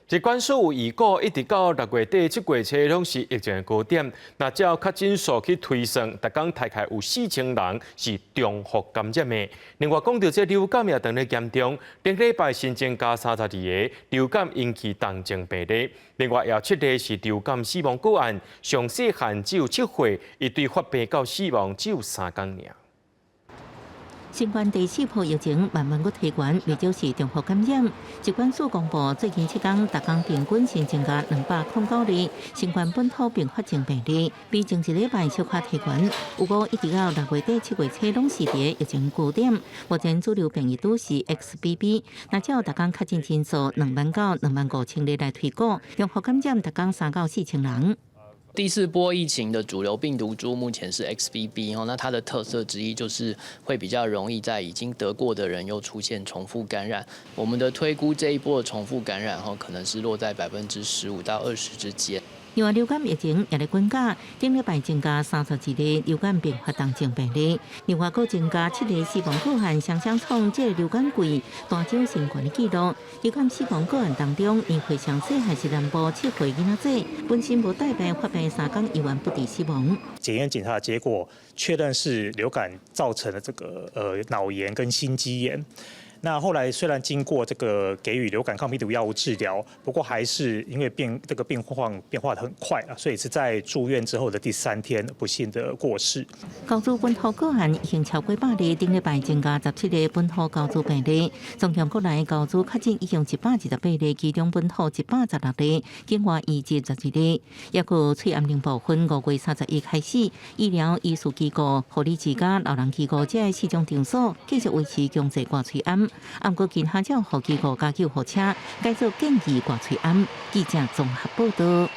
疾管署預估一直到6月底，七月初攏是疫情的高點。若照確診數去推算，逐工大概有4000人是重複感染的。另外，講到這流感也當咧嚴重，頂禮拜新增加32個流感引起重症病例，另外也有七例是流感死亡個案，上細漢只有7歲，伊對發病到死亡只有3工爾。新冠第四波疫情慢慢閣提懸，袂少是重複感染。疾管署公布，最近7工，逐工平均新增加209例新冠本土併發症病例，比前一禮拜小可提懸。不過一直到6月底、7月初，攏是佇疫情高點。目前主流變異株是 XBB，若照逐工確診人數2萬到2萬5千例來推估，重複感染逐工3到4千人。第四波疫情的主流病毒株目前是 XBB 哦，那它的特色之一就是會比較容易在已經得過的人又出現重複感染。我們的推估這一波的重複感染哈，可能是落在15%到20%之間。另外，流感疫情也咧滾加，頂禮拜增加32例流感併發重症病例，另外閣增加七例死亡個案，雙雙創這个流感季單周新懸的紀錄。流感死亡個案當中，年歲上細還是南部7歲囡仔仔，本身無帶病發病3工猶原不治死亡。檢驗檢查結果確認是流感造成的這個腦炎跟心肌炎。那後來雖然經過這個給予流感抗病毒藥物治療，不過還是因為這個病況變化得很快啊，所以是在住院之後的第三天不幸的過世。高雄本土個案已經超過百例，頂禮拜增加17例本土高雄病例，總共國內高雄確診已經128例，其中本土116例，境外移入12例。抑閣喙罨奶部分，5月31開始，醫療醫術機構、護理之家、老人機構這四種場所繼續維持強制掛喙罨。毋過今下照護機構佮救護車改做建議掛喙罨。記者綜合報道。